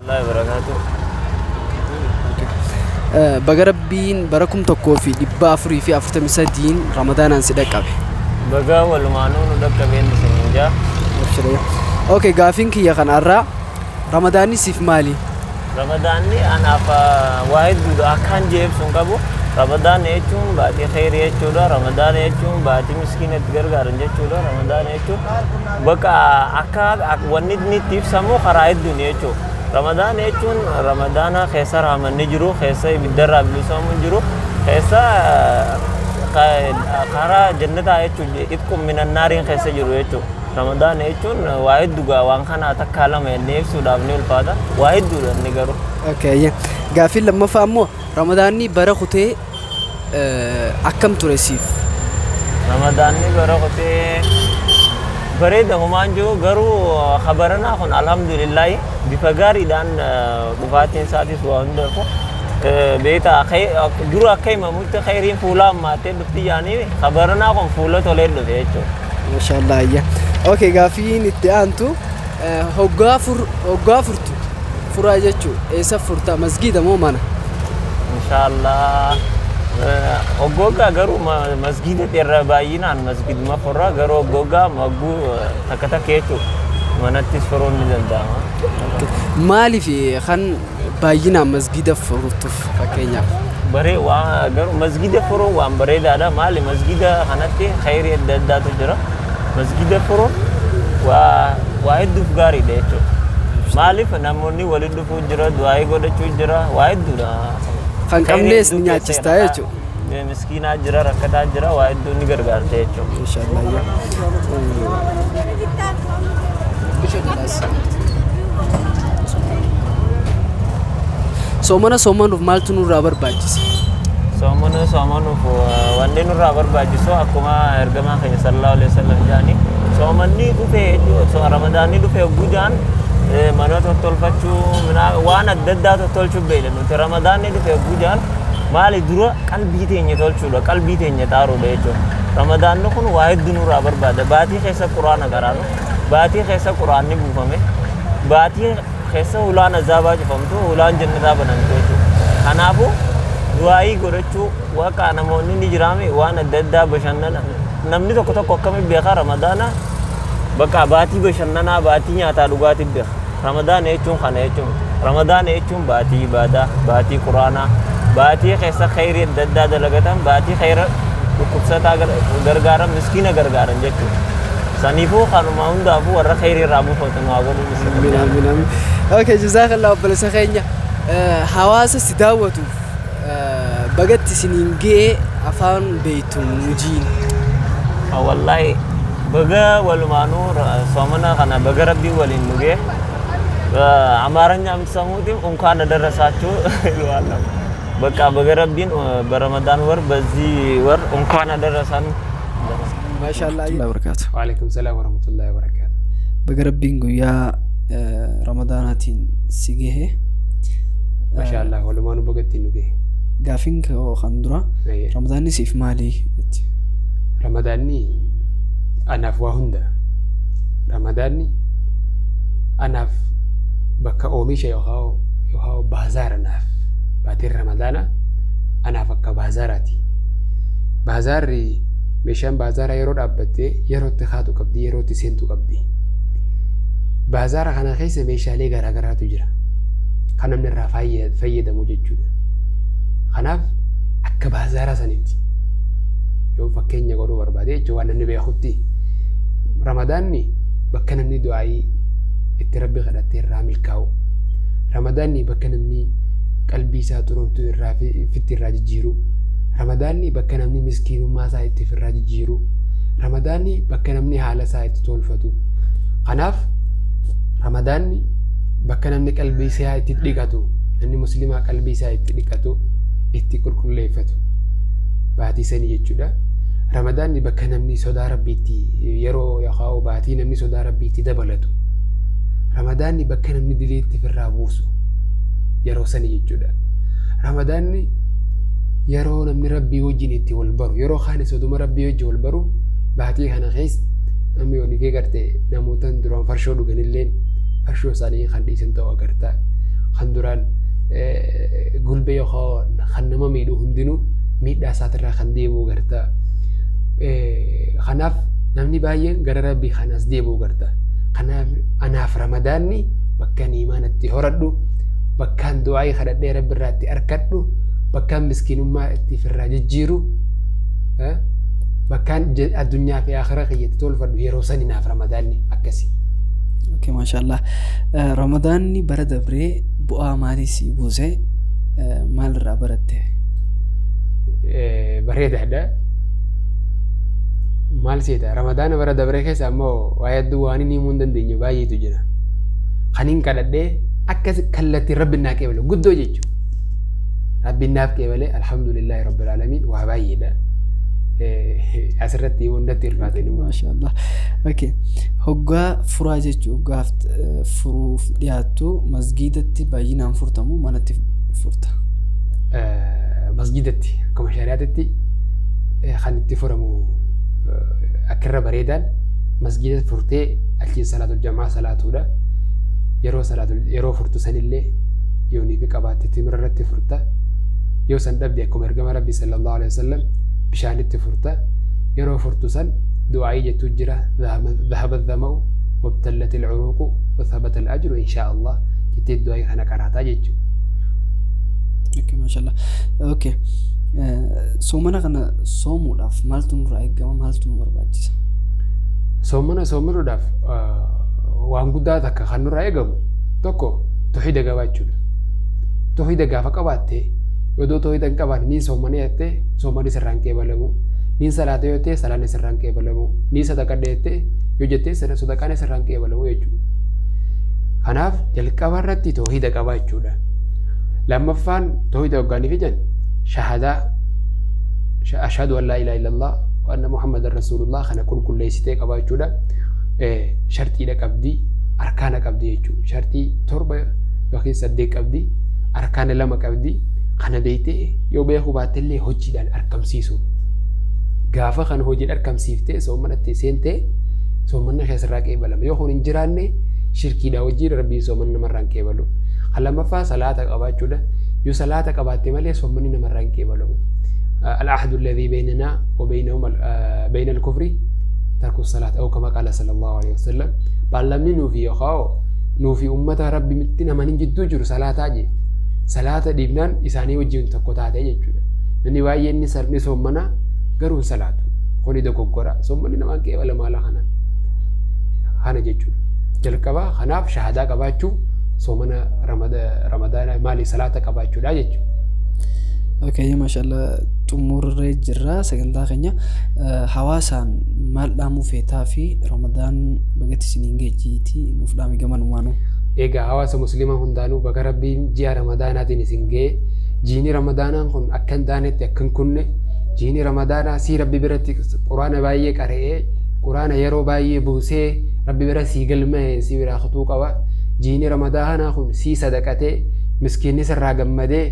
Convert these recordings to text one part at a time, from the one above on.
Warahmatullahi wabarakatuh. Baga Rabbiin bara 1443n Ramadaanaan si dhaqqabe. Baga walumaanuu nu dhaqqabeen isiniin jaa. Okay, gaafiin kiyya kan har'aa Ramadaanni siif maali? Ramadaanni anaaf waa hedduudha akkaan jee ibsu hin qabu. Ramadaana jechuun baatii kheyrii jechuudha. Ramadaana jechuun baatii miskiina itti gargaaran jechuudha. Ramadaana jechuun bakka akka wanni inni itti ibsamu karaa hedduun jechuudha. Ramadaana jechuun ramadaana keessa rahmanni jiru, keessa ibiddarraa bilisoomuun jiru, keessa karaa jannataa jechuun itqun minan naariin keessa jiru jechuudha. Ramadaana jechuun waa hedduu gaa waan kana takkaa lama jennee ibsuudhaaf ni ulfaata. Waa hedduudha inni garuu. Okay, gaaffiin lammaffaa immoo Ramadaanni bara kutee akkam ture siif? Ramadaanni bara kutee bareeda homaan jiru garuu habaranaa kun alhamdulillahi bifa gaariidhaan dhufaatiin isaatis waa hundafu beektaa dura akka himamutti khayriin fuula hammaattee dhufti jaanii habaranaa kun fuula tolee dhufe jechuudha. Mashallah ayya. Okay, gaaffiin itti aantu hoggaa fur hoggaa furtu furaa jechuu eessa furta masgiida moo mana? Inshallah hoggoggaa garuu masgiida irra baay'inaan masgiduma furra garuu hoggoggaa magguu takka takka jechuudha. Manattis furuun ni danda'ama. Maaliif kan baay'inaan masgiida furtuuf fakkeenyaaf? Baree waa garuu masgida furuun waan bareedaadha. Maali masgida kanatti khayrii adda addaatu jira. Masgida furuun waa waa hedduuf gaariidha jechuudha. Maaliif namoonni walitti dhufuu jira, du'aayii godhachuu jira, waa hedduudha. Kan qabnees ni nyaachistaa jechuudha. Miskiinaa jira, rakkataa jira, waa hedduu ni gargaarta jechuudha. Inshallah. Soomana soomanuuf maaltu nurraa barbaachisa? Soomana soomanuuf wanni nurraa barbaachisu akkuma ergamaa keenya sallallahu alaihi wasallam jedhanii soomanni dhufee jechuudha. Ramadaanni dhufee hogguu jedhan mana tottolfachuu waan adda addaa tottolchuu beekna nuti. Ramadaanni dhufee hogguu jedhan maali dura qalbii teenya tolchuudha, qalbii teenya xaaruudha jechuudha. Ramadaanni kun waa hedduu nurraa barbaada. Baatii keessa quraana qaraanu, baatii keessa quraanni buufame, baatii keessa hulaan azaabaa cufamtu, hulaan jannataa banamtu jechuudha. Kanaafuu du'aayii godhachuu waaqa namoonni ni jiraame waan adda addaa bashannana. Namni tokko tokko akkamitti beekaa Ramadaana bakka baatii bashannanaa, baatii nyaataa dhugaatii beeka. Ramadaana jechuun kana jechuun Ramadaana jechuun baatii ibaadaa, baatii quraanaa, baatii keessa khayrii adda addaa dalagatan, baatii khayra dhukkubsataa gargaaran, miskiina gargaaran jechuudha. Saniifuu kanuma hundaafuu warra khayrii irraa buufatu nu haa godhuun isin. Amiin amiin amiin. Okay, jazakallah obboleessa keenya. Hawaasa si daawwatuuf bagatti isiniin ga'e afaan beektuun nujiin. Wallahi baga walumaanuu soomana kana baga rabbiin waliin nu ga'e. አማርኛ የምትሰሙትም እንኳን አደረሳችሁ እለዋለሁ። በቃ በገ ረቢን በረመዳን ወር በዚህ ወር እንኳን አደረሰን። Maashaallah. Barakaatu. Waalaikum salaam warahmatullahi wabarakatuh. Baga rabbiin guyyaa Ramadaanaatiin si gahe. Mashaallah walumaanuu baga ittiin nu gahe. Gaafiin koo kan dura Ramadaanni siif maali jetti? Ramadaanni anaaf waa hunda. Ramadaanni anaaf bakka oomisha yookaan baazaara naaf. Baatiin Ramadaana anaaf akka baazaaraati. Baazaarri meeshaan baazaaraa yeroo dhaabbattee yeroo itti kaatu qabdi, yeroo itti seentu qabdi. Baazaara kana keessa meeshaalee garaagaraatu jira. Kan namni irraa fayyadamu jechuudha. Kanaaf akka baazaaraa sanitti yoo fakkeenya godhuu barbaade jechuudha waan namni beekutti Ramadaanni bakka namni du'aayii itti rabbi kadhattee irraa milkaa'u. Ramadaanni bakka namni qalbii isaa xurooftuu irraa fitti irraa jijjiiru. Ramadaanni bakka namni miskiinummaa isaa itti ofirraa jijjiiru. Ramadaanni bakka namni haala isaa itti tolfatu. Kanaaf Ramadaanni bakka namni qalbii isaa itti dhiqatu, namni musliimaa qalbii isaa itti dhiqatu, itti qulqulleeffatu. Baatii sanii jechuudha. Ramadaanni bakka namni sodaa rabbiitti yeroo yookaan baatii namni sodaa rabbiitti dabalatu. Ramadaanni bakka namni dilii itti ofirraa buusu yeroo sanii jechuudha. Ramadaanni yeroo namni rabbii wajjin itti wal baru, yeroo kaan soduma rabbii wajjin wal baru baatii kana keessa namni yoo ni garte namoota duraan farshoo dhuganilleen farshoo isaanii kan dhiisan ta'uu agarta. Kan duraan gulbee yookaan kan nama miidhu hundinuu miidhaa isaatirraa kan deebi'u garta. Kanaaf namni baay'een gara Rabbii kanas deebi'u garta. Kanaaf anaaf Ramadaanni bakka ani imaana itti horadhu, bakkaan du'aa'ii kadhadhee Rabbi irraa itti arkadhu, bakkaan miskiinummaa itti ofirraa jijjiiru, bakkaan addunyaa fi aakhira kiyya itti tolfadhu yeroo sani naaf Ramadaanni akkasi. Okay, mashallah. Ramadaanni bara dabree bu'aa maalii sii buuse? Maal irraa baratte? Bareedaadha. Maal seeta? Ramadaana bara dabree keessa ammoo waa hedduu waan inni himuu hin dandeenye baay'eetu jira. Kan hin kadhadhee akkas kallattiin Rabbi naa qeebale guddoo jechuudha. Rabbi naaf qeebale, alhamdulillahi rabbil aalamiin, waa baay'eedha. Asirratti himuu natti ulfaate numa. Maashaallah. Okay. Hoggaa furaa jechuun hoggaa furuuf dhiyaattu masgiidatti baay'inaan furtamu manatti furta? Masgiidatti akkuma shari'aatitti kan itti furamu akka irra bareedaan masgiida furtee achiin salaatul jamaa salaatuudha. Yeroo salaatul yeroo furtu sanillee yoonii fi qabaatte timira irratti furta. Yoo san dhabde akkuma ergama Rabbi sallallahu alaihi wasallam bishaanitti furta. Yeroo furtu san du'aa'ii jettuu jira: dhahaba dhama'u wabtallat alcuruuqu wa thabata al-ajru inshaa Allah jettee du'aa'ii kana qaraataa jechuudha. Okay, mashallah. Okay. Soomana kana soomuudhaaf maaltu nurraa eegama? Maaltu nu barbaachisa? Soomana soomanuudhaaf waan guddaa takka kan nurraa eegamu tokko toohida qabaachuudha. Toohida gaafa qabaatte, odoo toohida hin qabaanne niin soomanii jettee soomanii sirraa hin qeebalamu. Niin salaata yoo jettee salaanni sirraa hin qeebalamu. Niin sadaqadha jettee yoo jettee sadaqaan sirraa hin qeebalamu jechuudha. Kanaaf jalqaba irratti toohida qabaachuudha. Lammaffaan toohida hoggaanii fijan shahadaa ashhadu an laa ilaaha illallah wa anna muhammadan rasuulullah kana qulqulleessitee qabaachuudha. Sharxiidha qabdi, arkaana qabdi jechuudha. Sharxii 7 yookiin 8 qabdi, arkaana 2 qabdi. Kana beektee yoo beekuu baattellee hojiidhaan argamsiisuudha. Gaafa kana hojiin argamsiiftee soomanatti seentee soomanni keessarraa qeebalama. Yoo kun hin jiraanne shirkiidha wajjin Rabbiin soomanni namarraa hin qeebalu. Kan lammaffaa salaata qabaachuudha. Yoo salaata qabaatte malee soomanni namarraa hin qeebalamu. Al-ahdu alladhii baynanaa wa baynahum bayna al-kufri tarku salaat aw kama qaala sallallahu alaihi wasallam. Baallamni nuufi yookaan nuufi ummata Rabbi mitti namanin jidduu jiru salaataa jee. Salaata dhiifnaan isaanii wajjin tokko taate jechuudha. Namni baay'een ni soommana garuu hin salaatu. Kuni dogoggora. Soommanni namaan qeebalama haala kanaan. Kana jechuudha. Jalqaba kanaaf shahadaa qabaachuu, soomana Ramadaana maali salaata qabaachuudha jechuudha. Okay, mashallah, xumurree jirra sagantaa keenya. Hawaasaan maal dhaamuu feetaa fi Ramadaan bagatti isiniin geejjiitii nuuf dhaami gamanumaanuu. Egaa hawaasa musliimaa hundaanuu baga Rabbiin ji'a Ramadaanaatiin isin ga'e. Jiini Ramadaanaan kun akka hin taanetti akka hin kunne, jiini Ramadaanaa sii Rabbi biratti quraana baay'ee qara'ee, quraana yeroo baay'ee buusee Rabbi bira sii galma'e sii biraa kutuu qaba. Jiini Ramadaanaa kun sii sadaqatee miskiinni sirraa gammadee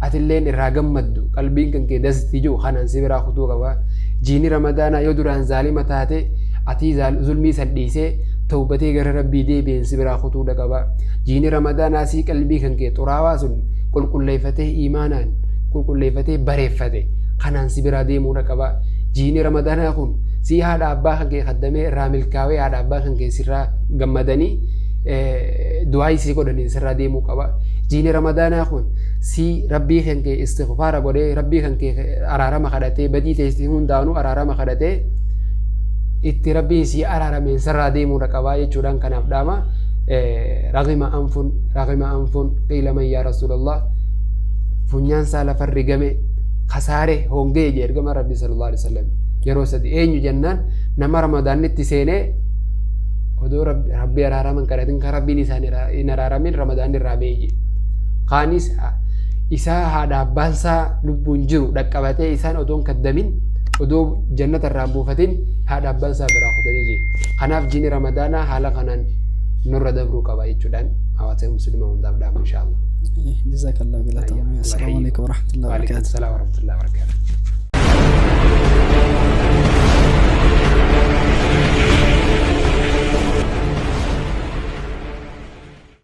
atilleen irraa gammaddu qalbiin kan kee dasti jiru kanaan si biraa kutuu qaba. Jiini Ramadaanaa yoo duraan zaalima taate atii zulmii san dhiisee tawbatee gara Rabbii deebi'een si biraa kutuudha qaba. Jiini Ramadaanaa sii qalbii kan kee xuraawaa sun qulqulleeffatee iimaanaan qulqulleeffatee bareeffate kanaan si biraa deemuudha qaba. Jiini Ramadaanaa kun sii haadha abbaa kan kee kaddamee irraa milkaawee haadha abbaa kan kee sirraa gammadanii du'aa sii godhaniin sirraa deemuu qaba. Jiini Ramadaanaa kun sii Rabbii kan kee istighfaara godhee Rabbii kan kee araarama kadhatee badii teessii hundaanuu araarama kadhatee itti Rabbiin sii araarameen sirraa deemuudha qabaa jechuudhaan kanaaf dhaama. Ragima anfun ragima anfun qiila man yaa rasuulallah, funyaan isaa lafa rigame kasaare hongee jee ergama Rabbii sallallahu alaihi wasallam yeroo sadi, eenyu jennaan nama Ramadaanni itti seenee odoo Rabbi araaraman kadhatin kan Rabbiin isaan hin araaramin Ramadaanni irraa ba'ee jee. Kaanis isaa haadha abbaan isaa lubbuun jiru dhaqqabatee isaan odoo hin kaddamin, odoo jannata irraa hin buufatin haadha abbaan isaa biraa kutanii jee. Kanaaf jiini Ramadaanaa haala kanaan nurra dabruu qaba jechuudhaan hawaasa musliimaa hundaaf dhaamu inshaallah. Jazakallah, galatoomii. Assalaamu alaikum warahmatullahi Waalaikum wabarakatuh. salaam warahmatullahi wabarakatuh.